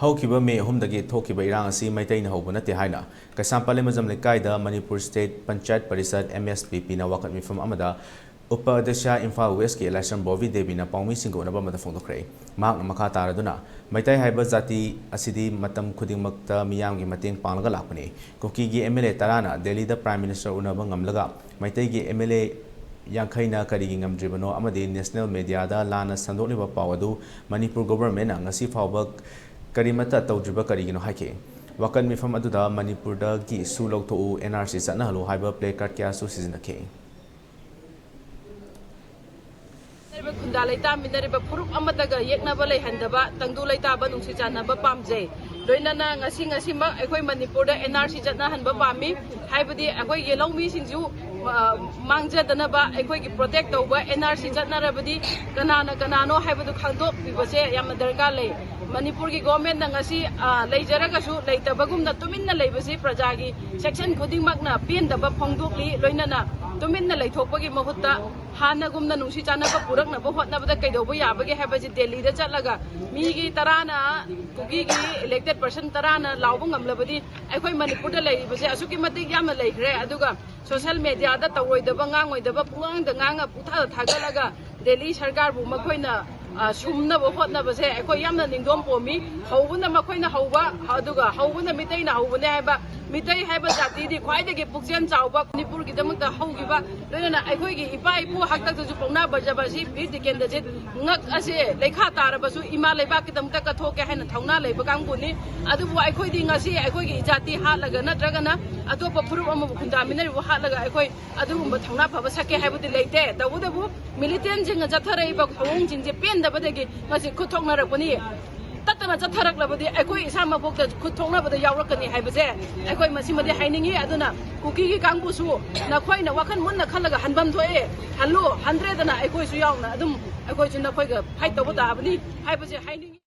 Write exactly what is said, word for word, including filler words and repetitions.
ꯍꯧꯈꯤꯕ ꯃꯦ ꯑꯍꯨꯝꯗꯒꯤ ꯊꯣꯛꯈꯤꯕ ꯏꯔꯥꯡ ꯑꯁꯤ ꯃꯩꯇꯩꯅ ꯍꯧꯕ ꯅꯠꯇꯦ ꯍꯥꯏꯅ ꯀꯩꯁꯥꯝꯄꯥꯠ ꯂꯩꯃꯖꯝ ꯂꯩꯀꯥꯏꯗ Manipur state panchayat parishad, M S P P, ꯅ ꯋꯥꯀꯠ ꯃꯤꯐꯝ ꯑꯃꯗ ꯎꯄ ꯑꯗ꯭ꯌꯛꯁ ꯏꯝꯐꯥꯜ ꯋꯦꯁꯀꯤ ꯂꯥꯏꯁ꯭ꯔꯝ ꯕꯣꯕꯤ ꯗꯦꯕꯤꯅ ꯄꯥꯎꯃꯤꯁꯤꯡꯒ ꯎꯅꯕ ꯑꯃꯗ ꯐꯣꯡꯗꯣꯛꯈ꯭ꯔꯦ꯫ ꯃꯍꯥꯛꯅ ꯃꯈꯥ ꯇꯥꯔꯗꯨꯅ, ꯃꯩꯇꯩ ꯍꯥꯏꯕ ꯖꯥꯇꯤ ꯑꯁꯤꯗꯤ ꯃꯇꯝ ꯈꯨꯗꯤꯡꯃꯛꯇ ꯃꯤꯌꯥꯝꯒꯤ ꯃꯇꯦꯡ ꯄꯥꯡꯂꯒ ꯂꯥꯛꯄꯅꯤ꯫ ꯀꯨꯀꯤꯒꯤ M L A ꯇꯔꯥꯅ ꯗꯦꯜꯂꯤꯗ Prime Minister ꯎꯅꯕ ꯉꯝꯂꯒ ꯃꯩꯇꯩꯒꯤ M L A ꯌꯥꯡꯈꯩꯅ ꯀꯔꯤꯒꯤ ꯉꯝꯗ꯭ꯔꯤꯕꯅꯣ ꯑꯃꯗꯤ national media ꯗ ꯂꯥꯟꯅ ꯁꯟꯗꯣꯛꯂꯤꯕ ꯄꯥꯎ ꯑꯗꯨ ꯃꯅꯤꯄꯨꯔ government ꯅ ꯉꯁꯤ ꯐꯥꯎꯕ ꯀꯔꯤꯃꯠꯇ ꯇꯧꯗ꯭ꯔꯤꯕ ꯀꯔꯤꯒꯤꯅꯣ ꯍꯥꯏꯈꯤ꯫ ꯋꯥꯀꯠ ꯃꯤꯐꯝ ꯑꯗꯨꯗ "ꯃꯅꯤꯄꯨꯔꯗꯒꯤ ꯁꯨ ꯂꯧꯊꯣꯛꯎ, N R C ꯆꯠꯅꯍꯜꯂꯨ" ꯍꯥꯏꯕ placard ꯀꯌꯥꯁꯨ ꯁꯤꯖꯤꯟꯅꯈꯤ꯫ ꯈꯨꯟꯗꯥ ꯂꯩꯇꯥꯃꯤꯟꯅꯔꯤꯕ ꯐꯨꯔꯨꯞ ꯑꯃꯠꯇꯒ ꯌꯦꯛꯅꯕ ꯂꯩꯍꯟꯗꯕ, ꯇꯪꯗꯨ ꯂꯩꯇꯥꯕ, ꯅꯨꯡꯁꯤ ꯆꯥꯟꯅꯕ ꯄꯥꯝꯖꯩ꯫ ꯂꯣꯏꯅꯅ ꯉꯁꯤ ꯉꯁꯤꯃꯛ ꯑꯩꯈꯣꯏ ꯃꯅꯤꯄꯨꯔꯗ N R C ꯆꯠꯅꯍꯟꯕ ꯄꯥꯝꯃꯤ꯫ ꯍꯥꯏꯕꯗꯤ ꯑꯩꯈꯣꯏꯒꯤ ꯂꯧꯃꯤꯁꯤꯡꯁꯨ, ꯑ, ꯃꯥꯡꯖꯗꯅꯕ ꯑꯩꯈꯣꯏꯒꯤ protect ꯇꯧꯕ, N R C ꯆꯠꯅꯔꯕꯗꯤ ꯀꯅꯥꯅ ꯀꯅꯥꯅꯣ ꯍꯥꯏꯕꯗꯨ ꯈꯪꯗꯣꯛꯄꯤꯕꯁꯦ ꯌꯥꯝꯅ ꯗꯔꯀꯥꯔ ꯂꯩ꯫ ꯃꯅꯤꯄꯨꯔꯒꯤ government ꯅ ꯉꯁꯤ, ꯑ, ꯂꯩꯖꯔꯒꯁꯨ ꯂꯩꯇꯕꯒꯨꯝꯅ ꯇꯨꯃꯤꯟꯅ ꯂꯩꯕꯁꯤ ꯄ꯭ꯔꯖꯥꯒꯤ section ꯈꯨꯗꯤꯡꯃꯛꯅ ꯄꯦꯟꯗꯕ ꯐꯣꯡꯗꯣꯛꯂꯤ꯫ ꯂꯣꯏꯅꯅ ꯇꯨꯃꯤꯟꯅ ꯂꯩꯊꯣꯛꯄꯒꯤ ꯃꯍꯨꯠꯇ ꯍꯥꯟꯅꯒꯨꯝꯅ ꯅꯨꯡꯁꯤ ꯆꯥꯟꯅꯕ ꯄꯨꯔꯛꯅꯕ ꯍꯣꯠꯅꯕꯗ ꯀꯩꯗꯧꯕ ꯌꯥꯕꯒꯦ ꯍꯥꯏꯕꯁꯤ ꯗꯦꯜꯂꯤꯗ ꯆꯠꯂꯒ ꯃꯤꯒꯤ ꯇꯔꯥꯅ, ꯀꯨꯀꯤꯒꯤ elected person ꯇꯔꯥꯅ ꯂꯥꯎꯕ ꯉꯝꯂꯕꯗꯤ ꯑꯩꯈꯣꯏ ꯃꯅꯤꯄꯨꯔꯗ ꯂꯩꯔꯤꯕꯁꯦ ꯑꯁꯨꯛꯀꯤ ꯃꯇꯤꯛ ꯌꯥꯝꯅ ꯂꯩꯈ꯭ꯔꯦ꯫ ꯑꯗꯨꯒ social media ꯗ ꯇꯧꯔꯣꯏꯗꯕ, ꯉꯥꯡꯉꯣꯏꯗꯕ ꯄꯨꯡꯉꯥꯡꯗ ꯉꯥꯡꯉ, ꯄꯨꯡꯊꯥꯗ ꯊꯥꯒꯠꯂꯒ ꯗꯦꯜꯂꯤ ꯁꯔꯀꯥꯔꯕꯨ ꯃꯈꯣꯏꯅ, ꯑ, ꯁꯨꯝꯅꯕ ꯍꯣꯠꯅꯕꯁꯦ ꯑꯩꯈꯣꯏ ꯌꯥꯝꯅ ꯅꯤꯡꯗꯣꯝ ꯄꯣꯝꯃꯤ꯫ ꯍꯧꯕꯅ ꯃꯈꯣꯏꯅ ꯍꯧꯕ, ꯑꯗꯨꯒ ꯍꯧꯕꯅ ꯃꯤꯇꯩꯅ ꯍꯧꯕꯅꯦ ꯍꯥꯏꯕ, ꯃꯤꯇꯩ ꯍꯥꯏꯕ ꯖꯥꯇꯤꯗꯤ ꯈ꯭ꯋꯥꯏꯗꯒꯤ ꯄꯨꯛꯆꯦꯜ ꯆꯥꯎꯕ, ꯃꯅꯤꯄꯨꯔꯒꯤꯗꯃꯛꯇ ꯍꯧꯈꯤꯕ, ꯂꯣꯏꯅꯅ ꯑꯩꯈꯣꯏꯒꯤ ꯏꯄꯥ ꯏꯄꯨ ꯍꯥꯛꯇꯛꯇꯁꯨ ꯄꯥꯎꯅꯥ ꯕ꯭ꯔꯖꯕꯥꯁꯤ ꯕꯤꯔ ꯇꯤꯀꯦꯟꯗ꯭ꯔꯖꯤꯠ ꯉꯛ ꯑꯁꯦ ꯂꯩꯈꯥ ꯇꯥꯔꯕꯁꯨ ꯏꯃꯥ ꯂꯩꯕꯥꯛꯀꯤꯗꯃꯛꯇ ꯀꯠꯊꯣꯛꯀꯦ ꯍꯥꯏꯅ ꯊꯧꯅꯥ ꯂꯩꯕ ꯀꯥꯡꯕꯨꯅꯤ꯫ ꯑꯗꯨꯕꯨ ꯑꯩꯈꯣꯏꯗꯤ ꯉꯁꯤ ꯑꯩꯈꯣꯏꯒꯤ ꯏꯖꯥꯇꯤ ꯍꯥꯠꯂꯒ ꯅꯠꯇ꯭ꯔꯒꯅ ꯑꯇꯣꯞꯄ ꯐꯨꯔꯨꯞ ꯑꯃꯕꯨ ꯈꯨꯟꯗꯥꯃꯤꯟꯅꯔꯤꯕ ꯍꯥꯠꯂꯒ ꯑꯩꯈꯣꯏ ꯑꯗꯨꯒꯨꯝꯕ ꯊꯧꯅꯥ ꯐꯕ ꯁꯛꯀꯦ ꯍꯥꯏꯕꯗꯤ ꯂꯩꯇꯦ꯫ ꯇꯧꯕꯇꯕꯨ militant ꯁꯤꯡꯅ ꯆꯠꯊꯔꯛꯏꯕ ꯊꯧꯑꯣꯡꯁꯤꯡꯁꯦ ꯄꯦꯟꯗꯕꯗꯒꯤ ꯃꯁꯤ ꯈꯨꯠ ꯊꯣꯛꯅꯔꯛꯄꯅꯤ꯫ ꯇꯠꯇꯅ ꯆꯠꯊꯔꯛꯂꯕꯗꯤ ꯑꯩꯈꯣꯏ ꯏꯁꯥꯃꯛꯐꯥꯎꯗ ꯈꯨꯠ ꯊꯣꯛꯅꯕꯗ ꯌꯥꯎꯔꯛꯀꯅꯤ ꯍꯥꯏꯕꯁꯦ ꯑꯩꯈꯣꯏ ꯃꯁꯤꯃꯗꯤ ꯍꯥꯏꯅꯤꯡꯉꯤ꯫ ꯑꯗꯨꯅ ꯀꯨꯀꯤꯒꯤ ꯀꯥꯡꯕꯨꯁꯨ ꯅꯈꯣꯏꯅ ꯋꯥꯈꯜ ꯃꯨꯟꯅ ꯈꯜꯂꯒ ꯍꯟꯐꯝ ꯊꯣꯛꯑꯦ, ꯍꯜꯂꯨ, ꯍꯟꯗ꯭ꯔꯦꯗꯅ ꯑꯩꯈꯣꯏꯁꯨ ꯌꯥꯎꯅ ꯑꯗꯨꯝ ꯑꯩꯈꯣꯏꯁꯨ ꯅꯈꯣꯏꯒ fight ꯇꯧꯕ ꯇꯥꯕꯅꯤ ꯍꯥꯏꯕꯁꯦ ꯍꯥꯏꯅꯤꯡꯉꯤ꯫